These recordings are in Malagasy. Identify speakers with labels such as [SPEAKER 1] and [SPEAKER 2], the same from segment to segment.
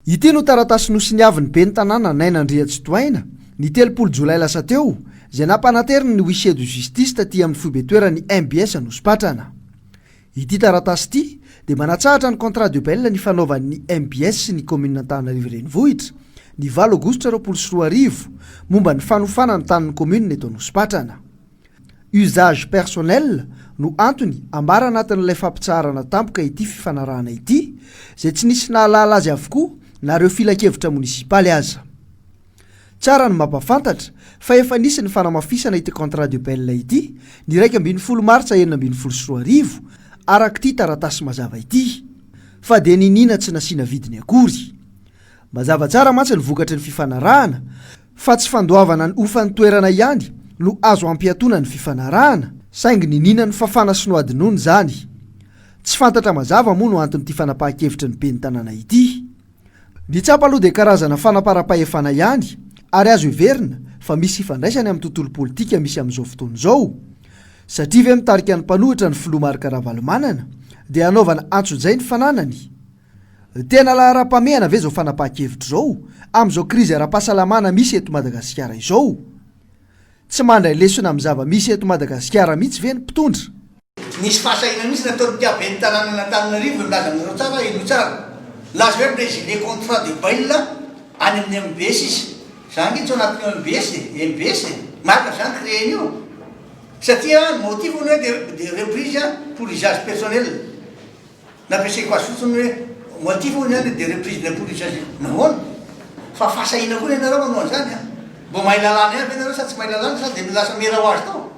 [SPEAKER 1] Ity no taratasy nosoniavin'ny ben'ny tanàna Naina Andriantsitohaina, ny 30 jolay lasa teo, izay nampanateriny ny huissier de justice taty amin'ny foibe-toeran'ny mbs Anosipatrana. Ity taratasy ity dia manatsahatra ny contrat de bail nifanaovan'ny mbs sy ny kaominina Antananarivo Renivohitra, ny 8 aogositra 2020, momba ny fanofana ny tanin'ny kaominina eto Anosipatrana. Usage personnel no antony ambara anatin'ilay fampitsaharana tampoka ity fifanarahana ity, izay tsy nisy nahalala azy avokoa na ireo filankevitra monisipaly aza. Tsara ny mampafantatra fa efa nisy ny fanamafisana ity contrat de bail ity ny 11 martsa 2016 araka ity taratasy mazava ity, fa dia niniana tsy nasiana vidiny akory. Mazava tsara mantsy ny vokatry ny fifanarahana fa tsy fandoavana ny hofan'ny toerana ihany no azo ampiatoana ny fifanarahana, saingy niniana nofafana sy nohadinoina izany. Tsy fantatra mazava moa no anton'ity fanapahan-kevitry ny ben'ny tanàna ity. Ny tsapa aloha dia karazana fanaparam-pahefana ihany ary azo heverina fa misy ifandraisany amin'ny tontolo politika misy amin'izao fotoana izao. Satria ve mitarika ny mpanohitra ny filoha Marc Ravalomanana dia hanaovana antsojay ny fananany? Tena laharam-pahamehana ve izao fanapahan-kevitra izao amin'izao krizy ara-pahasalamana misy eto Madagasikara izao? Tsy mandray lesona amin'ny zava-misy eto Madagasikara mihitsy ve ny mpitondra?
[SPEAKER 2] Nisy fahasahiana mihitsy nataon'ny tia ben'ny tanànan'Antananarivo nilaza aminareo tsara henoy tsara. Nilaza hoe mi-résilier contrat de bail any amin'ny mbs izy. Za ange tsy ao anatin'io mbs e, mbs e. Marina ve zany créer-ny io? Satria ny motif hono hoe de de reprise pour usage personnel. Nampiasaiko azy fotsiny hoe motif hono izany dia reprise de pour usage. Nahoana? Fa fahasahiana koa ny anareo manao an'izany an! Mba mahay lalàna ihany ve nareo sa tsy mahay lalàna sa dia lasa mera ho azy tao?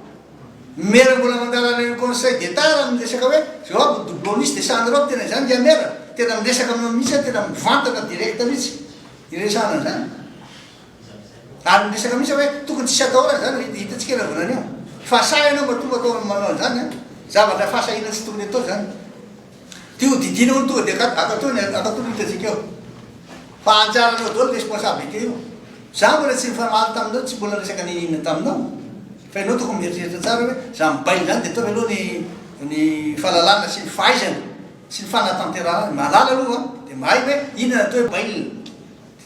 [SPEAKER 2] Mera mbola mandala any conseil d'Etat raha miresaka hoe zao aby ny doublon nisy dia sahanareo aby tena izany dia mera? Tena miresaka aminao mihitsy aho tena mivantana direct mihitsy iresahana an'izany. Ary miresaka mihitsy aho hoe tokony tsisy atahorana izany hitantsika anaovana an'io. Fa sahy ianao matoa atao manao an'izany an! Zavatra fahasahiana tsy tokony atao izany. Ty ho didiana hono tonga dia akatony akatony hitantsika eo. Fa anjaranao daholo responsabilité io. Za mbola tsy nifamaly taminao, tsy mbola niresaka niniana taminao. Fa ianao tokony mieritreritra tsara hoe za mibail izany dia ataovy aloha ny ny fahalalana sy ny fahaizana sy ny fanatanterahana azy. Mahalala aloha dia mahay hoe inona ny atao hoe bail.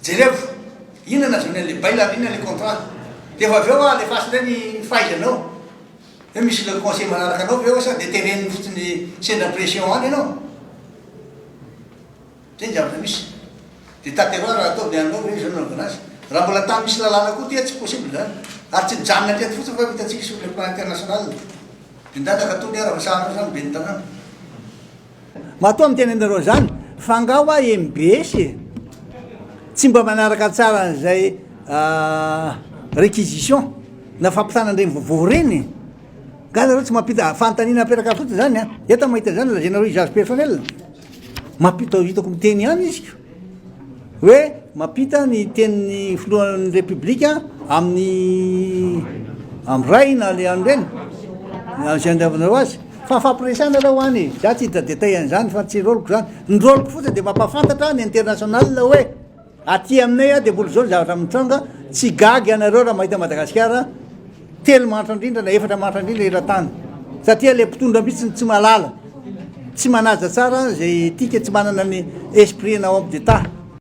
[SPEAKER 2] Jerevo, inona nahazoany an'le bail ary inona le contrat. Dia efa avy eo alefaso indray ny fahaizanao. Hoe misy le conseil manaraka anao ve ao sa dia tereniny fotsiny sendra pression any ianao. Zay ny zavatra misy. Dia tanterao raha ataovy ny anao ve zao no anaovana azy. Raha mbola tany misy lalàna koa ity tsy possible zany. Ary tsy mijanona hatreto fotsiny fa hitantsika sur le plan international. Dia ndana ka tony ary fa sahanao zany ben'ny tanàna.
[SPEAKER 3] Matoa miteny anareo zany fa nga hoa mbs e! Tsy mba manaraka tsara an'izay réquisition na fampitana an'ireny vaovao ireny e! Nga nareo tsy mampita fanontaniana apetraka fotsiny zany an! Eto aho mahita an'izany lazainareo usage personnel, mampita hitako miteny ihany izy ko! Hoe mampita ny tenin'ny filohan'ny Repoblika amin'ny amin'ny ray na le any reny, izay andavanareo azy. Fa fampiresahana aloha any e, za tsy hiditra détail an'izany fa tsy rôle-ko zany. Ny rôle-ko fotsiny dia mampahafantatra ny international hoe aty aminay dia mbola izao ny zavatra mitranga, tsy gaga ianareo raha mahita Madagasikara telo mahantra indrindra na efatra mahantra indrindra eran-tany satria le mpitondra mihitsy no tsy mahalala, tsy manaja tsara izay etika, tsy manana ny esprit-na homme d'Etat.